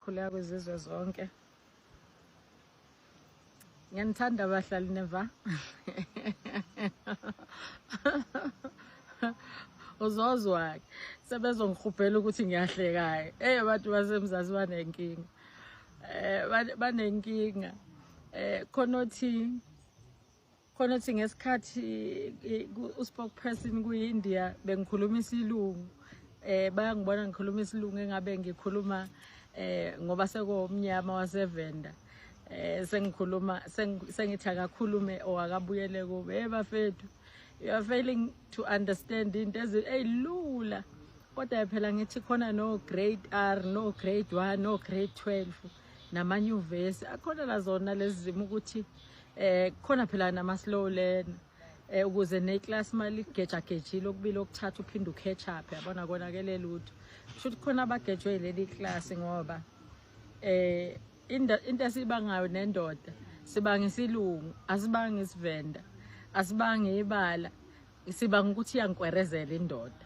Ngikhuleka kwizizwe zonke. Ngiyanithanda abahlali neva. Uzozwa ke sebezongihubhela ukuthi ngiyahleka. Eh, abantu baseMzansi banenkinga. Banenkinga. Khona othi ngesikhathi u-spokesperson kuyi-India bengikhuluma isilungu, bayangibona ngikhuluma isilungu, engabe ngikhuluma ngoba sekuwumnyama waseVenda, sengikhuluma sengithi akakhulume or akabuyele kube. Hey bafethu, you are failing to understand into ezilula, kodwa phela ngithi khona no grade R, no grade 1, no grade 12, namanyuvesi akhona la zona lezi zimo, ukuthi khona phela nama slow learner, ukuze neclass mali geja gejile okubili okuthatha uphinde ucatch up, yabona, konakele lutho. Kusho ukuthi khona abagejwe leli class, ngoba into esibangayo nendoda sibanga isilungu, asibanga isivenda, asibanga ibala, sibanga ukuthi iyankwerezela indoda.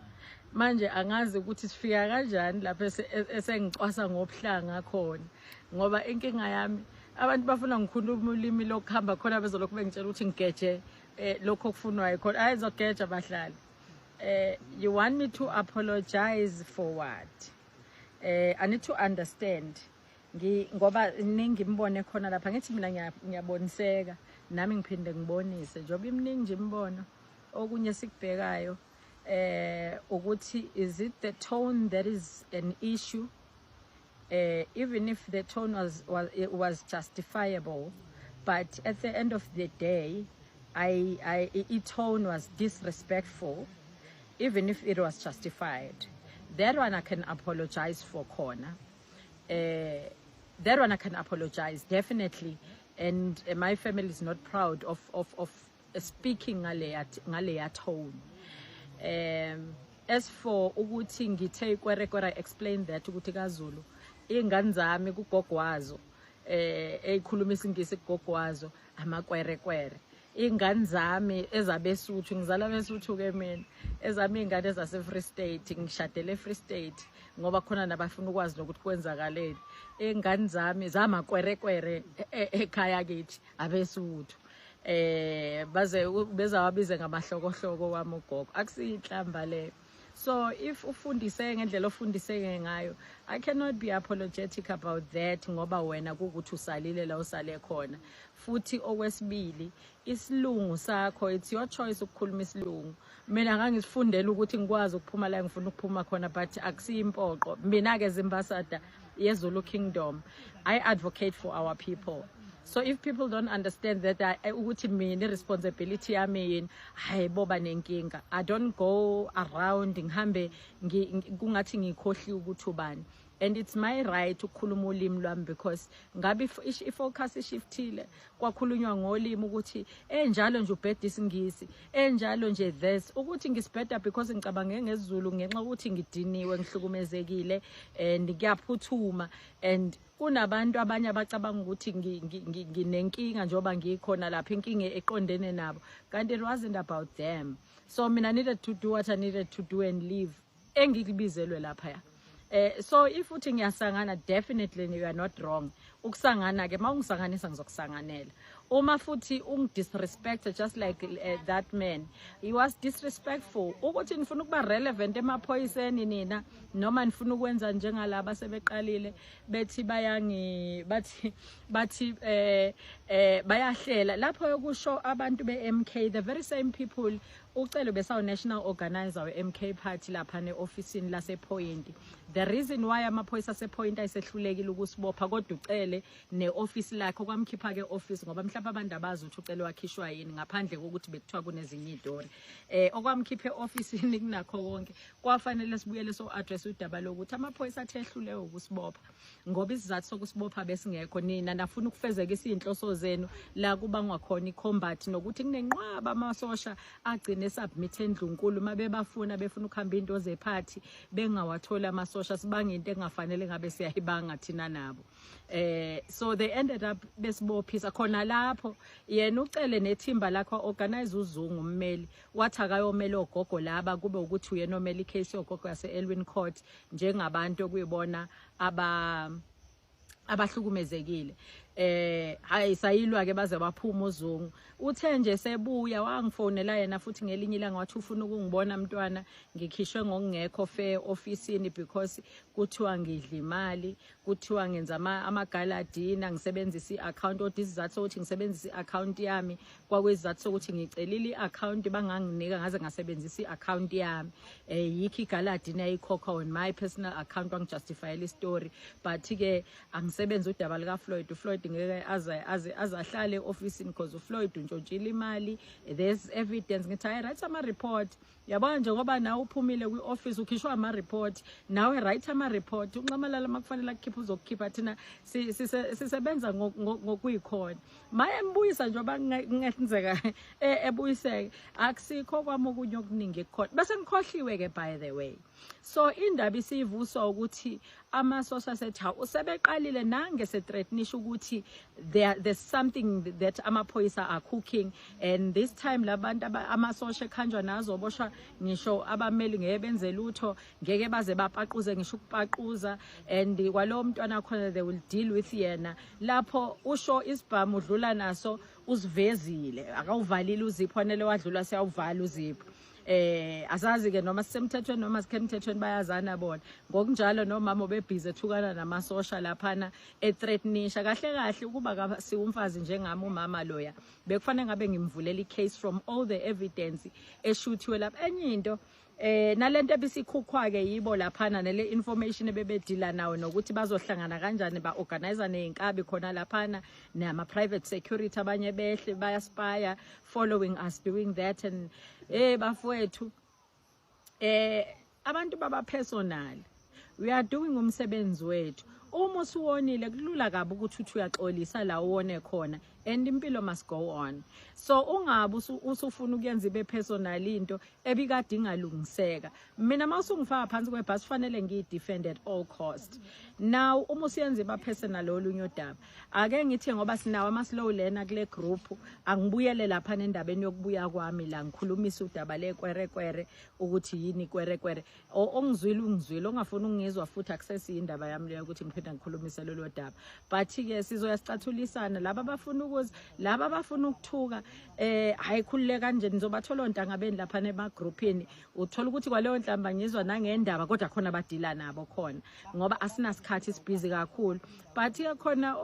Manje angazi ukuthi sifika kanjani lapho esengicwasa ngobuhlanga khona, ngoba inkinga yami abantu bafuna ngikhuluma ulimi lokuhamba khona, bezolokhu bengitshela ukuthi ngigeje lokho okufunwayo khona. Ayizogeja bahlali. You want me to apologize for what? I need to understand. Ngoba ningi imbone khona lapha, ngithi mina ngiyaboniseka nami, ngiphinde ngibonise njengoba iminingi nje imibono. Okunye sikubhekayo ukuthi is it the tone that is an issue? Even if the tone was, it was justifiable, but at the end of the day I tone was disrespectful even if it was justified. That one I can apologize for khona. That one I can apologize definitely, and my family is not proud of speaking ngaleya tone. As for ukuthi ngithe ikwerekwere, I explained that ukuthi kaZulu ingane zami kugogo wazo eyikhuluma isiNgisi, kugogo wazo amakwerekwere. Ingane zami ezabeSuthu, ngizala beSuthu ke mina, ezami ingane ezase Free State, ngishadele Free State ngoba khona nabafuna ukwazi nokuthi kwenzakaleni. Ingane zami zamakwerekwere ekhaya kithi abeSuthu, baze bezawabize ngamahlokohloko wami ugogo, akusiyinhlamba leyo. So if ufundise ngendlela ofundiseke ngayo, I cannot be apologetic about that, ngoba wena kukuthi usalile la usale khona. Futhi okwesibili, isilungu sakho, it's your choice ukukhuluma isilungu. Mina ngangisifundela ukuthi ngikwazi ukuphuma la ngifuna ukuphuma khona, but akusiyimpoqo. Mina ke as ambassador yeZulu Kingdom, I advocate for our people. So if people don't understand that ukuthi mina responsibility yami yini, hayi boba nenkinga. I don't go around ngihambe kungathi ngikhohliwe ukuthi ubani, and it's my right ukukhuluma ulimi lwami, because ngabe ifocus ishiftile, kwakhulunywa ngolimi ukuthi enjalo nje ubheda isiNgisi, enjalo nje this, ukuthi ngisibheda because ngicabange ngesiZulu ngenxa ukuthi ngidiniwe, ngihlukumezekile and kuyaphuthuma, and kunabantu abanye abacabanga ukuthi nginenkinga njengoba ngikhona lapha, inkinga eqondene nabo, kanti it wasn't about them. So mina I needed to do what I needed to do and leave engikubizelwe lapha. So if uthi ngiyasangana, definitely you are not wrong ukusangana ke. Mawungisanganisa ngizokusanganela. Uma futhi ungidisrespect, just like that man, he was disrespectful, ukuthi nifuna ukuba relevant emaphoyiseni nina, noma nifuna ukwenza njengalaba sebeqalile bethi bayangi bathi bayahlela lapho yokusho abantu be-MK, the very same people uCele besawu national organizer we-MK Party lapha ne-ofisini lasePoint. The reason why amaphoyisa asePoint ayisehlulekile ukusibopha, kodwa uCele ne-office lakhe kwamkhipha ke office, ngoba mhlawumbe abantu abazi ukuthi uCele wakhishwa yini ngaphandle kokuthi bekuthiwa kunezinye izitori, okwamkhipha e-ofisini. Kunakho konke kwafanele sibuyele so address udaba lokuthi amaphoyisa athe ehluleke ukusibopha ngoba isizathu sokusibopha besingekho. Nina nafuna ukufezekisa iy'nhloso zenu la kubangwa khona i-combat, nokuthi kunenqwaba amasosha agcine submit endlunkulu uma bebafuna, befuna ukuhamba into zephathi, bengawatholi amasosha, sibanga into engafanele ngabe siyayibanga thina nabo. So they ended up besibophisa khona lapho. Yena uCele nethimba lakho organize uZungu ummeli, wathi akayomela ogogo laba, kube ukuthi uyena omela icase yogogo yase Elwin Court njengabantu okuyibona aba Abahlukumezekile, hayi, sayilwa ke baze baphuma. Uzungu uthe nje sebuya, wangifonela yena futhi ngelinye ilanga, wathi ufuna ukungibona. Mntwana, ngikhishwe ngokungekho fair ofisini because kuthiwa ngidla imali, kuthiwa ngenza ama-gala dinner, ngisebenzisa i-account. Kodwa isizathu sokuthi ngisebenzise i-account yami kwakuyisizathu sokuthi ngicelile i-account, banganginika, ngaze ngasebenzisa i-account yami. Yikho i-gala dinner ayikhokha on my personal account. Wangijustifyela istory, but-ke angisebenzi udaba likaFloyd. UFloyd ngeke aze azahlale e-ofisini because uFloyd untshontshile imali, there's evidence. Ngithi hayi, write ama-report. Yabona, njengoba nawe uphumile kwi-office, ukhishwa ama-report, nawe write ama-report. UNxamalala uma kufanele akukhiphe, uzokukhipha. Thina sisebenza ngokuyikhona. Maye mbuyisa njengoba kungenzeka ebuyiseke, akusikho kwami okunye okuningi kukhona bese ngikhohliwe-ke, by the way. So indaba isivuswa ukuthi amasosha asethi hawu, sebeqalile nange sethreatenisha ukuthi there's something that amaphoyisa are cooking, and this time labantu amasosha ekhanjwa nazo boshwa, ngisho abameli ngeke benze lutho, ngeke baze bapaquze ngisho ukupaquza, and kwalowo mntwana khona they will deal with yena. Lapho usho isibhamu udlula naso usivezile, akawuvalile uzipho, wanele wadlula siyawuvala uzipho. Asazi ke noma sisemthethweni noma sikhe emthethweni, bayazana bona. Ngokunjalo nomama obebhizi ethukana namasosha laphana, ethreatenisha kahle kahle ukuba siwumfazi njengami. Umama loya bekufanele ngabe ngimvulela i-case from all the evidence eshuthiwe lapha. Enye into, nalento ebisikhukhwa ke yibo laphana, nele information ebebedila nawo, nokuthi bazohlangana kanjani, ba organize nezinkabi khona laphana nama private security, abanye behle bayaspy following us doing that. And bafowethu, abantu baba personal, we are doing umsebenzi wethu. Uma usuwonile, kulula kabi ukuthi uthi uyaxolisa la uwone khona, and impilo must go on. So ungabe usufuna ukuyenza ibe personal into ebikade ingalungiseka. Mina mawusungifaka phansi kwebhasi, fanele ngiyi-defend at all cost. Now uma usuyenza iba personal, olunye udaba. Ake ngithi ngoba sinawo ama-slow learner kule group, angibuyele lapha nendabeni yokubuya kwami la, ngikhulumisa udaba lekwerekwere, ukuthi yini ikwerekwere. Ongizwile ungizwile, ongafuni ukungizwa futhi akusesiyo indaba yami leyo ukuthi ngiphinde ngikhulumise lolo daba. But-ke sizoya sicathulisana laba abafuna ukuza, laba abafuna ukuthuka. Hayi, khululeka kanje, nizobathola ontanga beni lapha emagruphini. Uthola ukuthi kwaleyo nhlamba ngizwa nangendaba, kodwa khona badila nabo khona ngoba asinasikhathi, sibhizi kakhulu. But-ke khona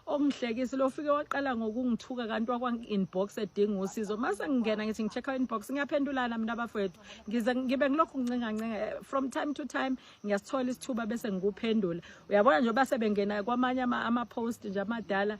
ongihlekisi lo fike waqala ngokungithuka, kanti wakwa-inbox edinga usizo. Mase ngingena ngithi ngi-check-a inbox, ngiyaphendulana mina bafowethu, ngize ngibe ngilokhu ngincenga ncenga. From time to time ngiyasithola isithuba bese ngikuphendula. Uyabona nje base bengena kwamanye ama-post nje amadala,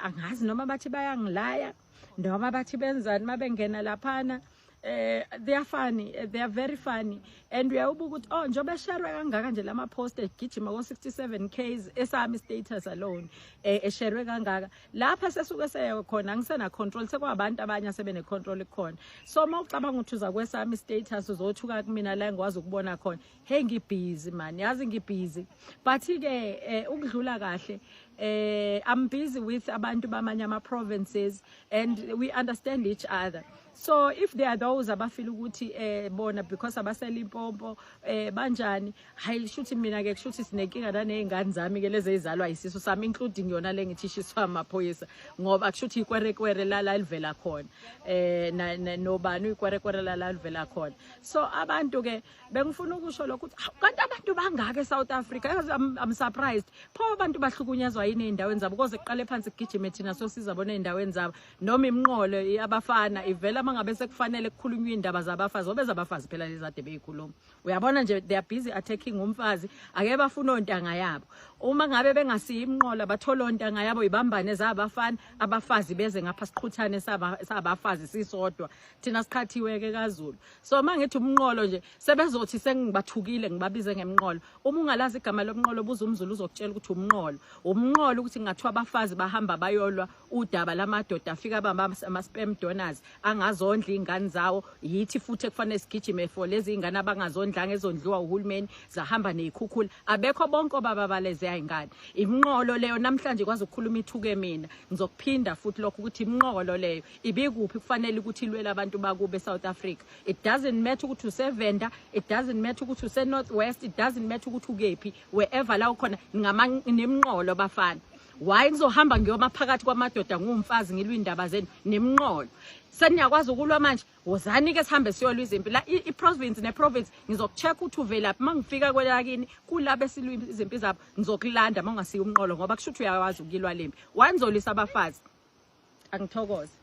angazi noma bathi bayangilaya noma bathi benzani mabengena laphana. They are funny, they are very funny, and uyawubuka ukuthi oh, njengoba esharwe kangaka nje lama post, egijima ko 67 Ks esami status alone, esharwe kangaka lapha, sesuke seye khona angisena control, sekwabantu abanye asebene control khona. So uma ucabanga ukuthi uza kwesami status uzothuka kumina la engikwazi ukubona khona, hey, ngibhizi man, yazi ngibhizi. But ke ukudlula kahle, I'm busy with abantu bamanye ama provinces and we understand each other. So if there are those abafeel ukuthi bona because abaseLimpopo banjani, hayi, shuthi mina ke kushuthi sinenkinga naney'ngane zami ke lezi ezizalwa yisisu sami, including yona le ngithi ishiswa amaphoyisa, ngoba kushuthi ikwerekwere la livela khona, nobani uyikwerekwere la livela khona. So abantu ke bengifuna ukusho lokho ukuthi hawu, kanti abantu bangaka eSouth Africa? Yazi, I'm surprised. Pho abantu bahlukunyezwa yini ey'ndaweni zabo koze kuqale phansi kugijime thina sosiza bona ey'ndaweni zabo? Noma imnqolo abafana ivela uma ngabe sekufanele kukhulunywe iy'ndaba zabafazi, obe zabafazi phela lezi ade beyikhuluma. Uyabona nje, they are busy attacking umfazi. Ake bafuna ontanga yabo, uma ngabe bengasiyo imnqola, bathole ontanga yabo, ibambane zabafana, abafazi beze ngapha, siqhuthane sabafazi sisodwa. Thina siqhathiwe-ke kaZulu. So uma ngithi umnqolo nje, sebezothi sengibathukile, ngibabize ngemnqolo. Uma ungalazi igama lomnqolo, buza umZulu, uzokutshela ukuthi umnqolo umnqolo, ukuthi kungathiwa abafazi bahamba bayolwa udaba lamadoda afika bamba ama-sperm donors angazi. Ayazondla iy'ngane zawo. Yithi futhi ekufanele sigijime for lezi y'ngane abangazondlanga, ezondliwa uhulumeni, zahamba ney'khukhula. Abekho bonke obaba balezi y'ngane. Imnqolo leyo namhlanje ikwazi ukukhuluma ithuke mina. Ngizokuphinda futhi lokho ukuthi imnqolo leyo ibikuphi, kufanele ukuthi ilwele abantu bakubo e-South Africa. It doesn't matter ukuthi useVenda, it doesn't matter ukuthi use-North West, it doesn't matter ukuthi ukephi, wherever la ukhona, nemnqolo bafana. Why ngizohamba ngiyoma phakathi kwamadoda ngumfazi ngilwa indaba zenu nemnqolo? Seniyakwazi ukulwa manje, wozani-ke sihambe siyolwa izimpi la i-province ne-province. Ngizoku-check ukuthi uvelaphi. Uma ngifika kwelakini kulabo esilwa izimpi zabo, ngizokulanda uma ungasiyo umnqolo, ngoba kusho ukuthi uyawazi ukuyilwa lempi. Why nizolwisa abafazi? Angithokoze.